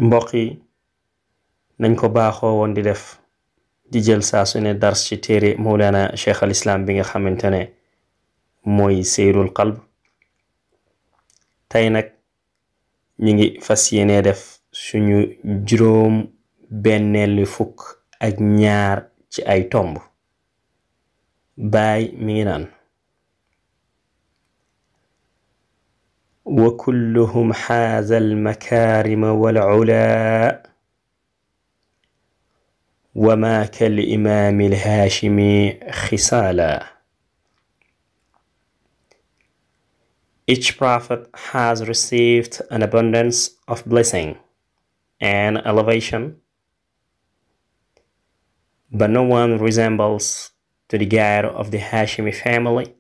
mbokk yi nañ ko baaxoo woon di def di jël saa su ne dars ci téere Mawlana Cheikh al Islam bi nga xamante ne mooy Seyroul qalbi tey nag ñi ngi fas yéene def suñu juróom benneelu fukk ak ñaar ci ay tomb Baye mi ngi naan wa kulluhum xaaza almakaarima walculaa wa maa kalimaami alhaashimi xisaala. Each prophet has received an abundance of blessing and elevation, but no one resembles to the guide of the Hashimi family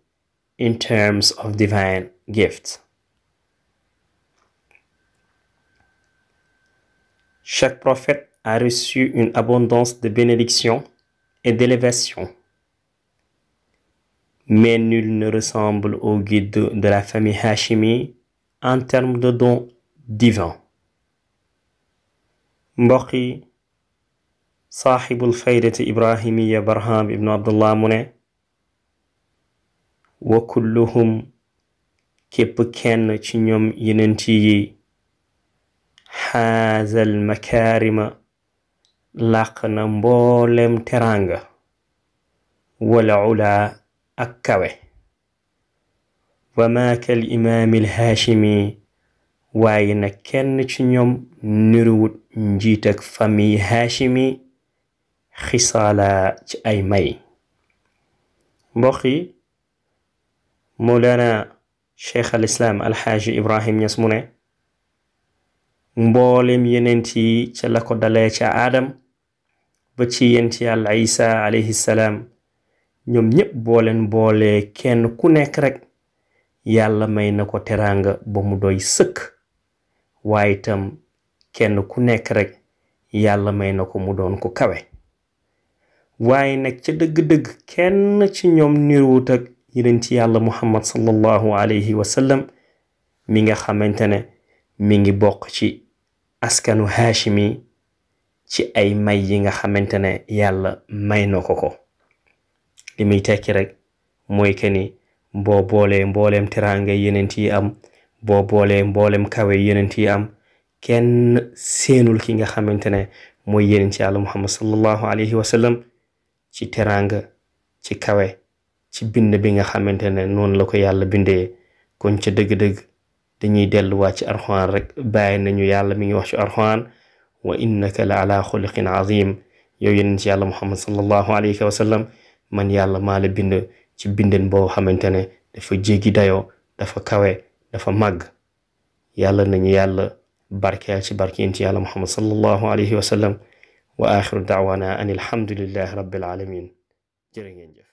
in terms of divine gifts. Chaque prophète a reçu une abondance de bénédictions et d'élévation, mais nul ne ressemble au guide de la famille Hashimi en termes de dons divins. mbokk yi saaxibul faydati Ibrahimiya Barham ibnu Abdullah mu ne wa kulluhum képp kenn ci ñoom yenent yi xaazal makaarima làq na mboolem teranga wala ula ak kawe wa maa kal imaamil haashimi waaye nag kenn ci ñoom niruwut njiit ak famille haashimi xisaala ci ay may. mbokk yi Mawlana Cheikh al Islam alxaaji Ibrahim Niass mu ne mboolem yenent yi ca la ko dalee ca Aadam ba ci yent yàlla Isa alayhi salaam ñoom ñépp booleen boole kenn ku nekk rek yàlla may na ko teraanga ba mu doy sëkk waaye itam kenn ku nekk rek yàlla may na ko mu doon ko kawe waaye nag ca dëgg-dëgg kenn ci ñoom niruwut ak yenent yàlla Muhammad sallallahu alayhi wa sallam mi nga xamante ne mi ngi bokk ci askanu Hashimi ci ay may yi nga xamante ne yàlla may na ko ko. li muy tekki rek mooy que ni boo boolee mbooleem teraanga yenent yi am boo boolee mbooleem kawe yenent yi am kenn seenul ki nga xamante ne mooy yenent yàlla Muhammad sallallahu alayhi wa sallam ci teraanga ci kawe ci bind bi nga xamante ne noonu la ko yàlla bindee. kon ca dëgg-dëgg dañuy delluwaat ci Alxuraan rek bàyyi nañu yàlla mi ngi wax ci Alxuraan wa innaka la ala xuluqin azim yow yenent yàlla Muhammad sallallahu alayhi wa sallam man yàlla maa la bind ci binden boo xamante ne dafa jéggi dayoo dafa kawe dafa màgg. yàlla nañu yàlla barkeel ci barkeen ci yàlla Muhammad sallallahu alayhi wa sallam wa axiru daawana an alhamdulillahi rabbil alamin. jërë ngeen jëf.